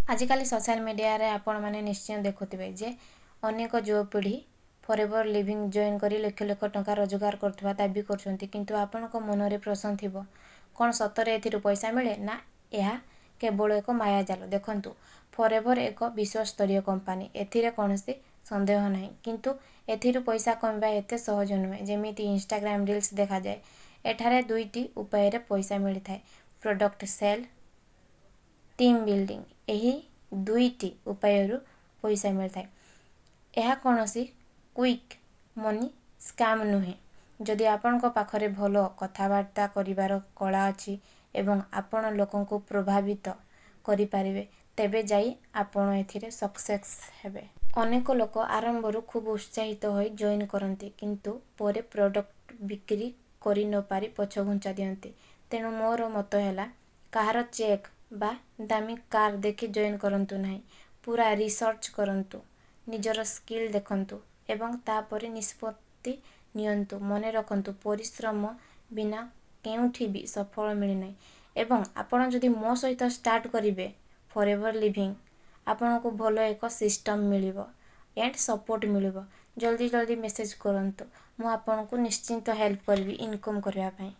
ଆଜିକାଲି ସୋସିଆଲ ମିଡ଼ିଆରେ ଆପଣମାନେ ନିଶ୍ଚୟ ଦେଖୁଥିବେ ଯେ ଅନେକ ଯୁବପିଢ଼ି ଫରଏଭର ଲିଭିଂ ଜଏନ୍ କରି ଲକ୍ଷ ଲକ୍ଷ ଟଙ୍କା ରୋଜଗାର କରୁଥିବା ଦାବି କରୁଛନ୍ତି। କିନ୍ତୁ ଆପଣଙ୍କ ମନରେ ପ୍ରଶ୍ନ ଥିବ, କ'ଣ ସତରେ ଏଥିରୁ ପଇସା ମିଳେ, ନା ଏହା କେବଳ ଏକ ମାୟାଜାଲ? ଦେଖନ୍ତୁ, ଫରଏଭର ଏକ ବିଶ୍ୱସ୍ତରୀୟ କମ୍ପାନୀ, ଏଥିରେ କୌଣସି ସନ୍ଦେହ ନାହିଁ। କିନ୍ତୁ ଏଥିରୁ ପଇସା କମାଇବା ଏତେ ସହଜ ନୁହେଁ, ଯେମିତି ଇନଷ୍ଟାଗ୍ରାମ ରିଲ୍ସ ଦେଖାଯାଏ। ଏଠାରେ ଦୁଇଟି ଉପାୟରେ ପଇସା ମିଳିଥାଏ: ପ୍ରଡ଼କ୍ଟ ସେଲ୍, ଟିମ୍ ବିଲ୍ଡିଂ। ଏହି ଦୁଇଟି ଉପାୟରୁ ପଇସା ମିଳିଥାଏ। ଏହା କୌଣସି କ୍ୱିକ୍ ମନି ସ୍କାମ୍ ନୁହେଁ। ଯଦି ଆପଣଙ୍କ ପାଖରେ ଭଲ କଥାବାର୍ତ୍ତା କରିବାର କଳା ଅଛି ଏବଂ ଆପଣ ଲୋକଙ୍କୁ ପ୍ରଭାବିତ କରିପାରିବେ, ତେବେ ଯାଇ ଆପଣ ଏଥିରେ ସକ୍ସେସ୍ ହେବେ। ଅନେକ ଲୋକ ଆରମ୍ଭରୁ ଖୁବ୍ ଉତ୍ସାହିତ ହୋଇ ଜଏନ୍ କରନ୍ତି, କିନ୍ତୁ ପରେ ପ୍ରଡ଼କ୍ଟ ବିକ୍ରି କରି ନପାରି ପଛଘୁଞ୍ଚା ଦିଅନ୍ତି। ତେଣୁ ମୋର ମତ ହେଲା, କାହାର ଚେକ୍ ବା ଦାମୀ କାର୍ ଦେଖି ଜଏନ୍ କରନ୍ତୁ ନାହିଁ। ପୂରା ରିସର୍ଚ୍ଚ କରନ୍ତୁ, ନିଜର ସ୍କିଲ୍ ଦେଖନ୍ତୁ ଏବଂ ତା'ପରେ ନିଷ୍ପତ୍ତି ନିଅନ୍ତୁ। ମନେ ରଖନ୍ତୁ, ପରିଶ୍ରମ ବିନା କେଉଁଠି ବି ସଫଳ ମିଳେନାହିଁ। ଏବଂ ଆପଣ ଯଦି ମୋ ସହିତ ଷ୍ଟାର୍ଟ କରିବେ ଫରଏଭର ଲିଭିଂ, ଆପଣଙ୍କୁ ଭଲ ଏକ ସିଷ୍ଟମ୍ ମିଳିବ ଆଣ୍ଡ ସପୋର୍ଟ ମିଳିବ। ଜଲ୍ଦି ଜଲ୍ଦି ମେସେଜ୍ କରନ୍ତୁ, ମୁଁ ଆପଣଙ୍କୁ ନିଶ୍ଚିନ୍ତ ହେଲ୍ପ କରିବି ଇନକମ୍ କରିବା ପାଇଁ।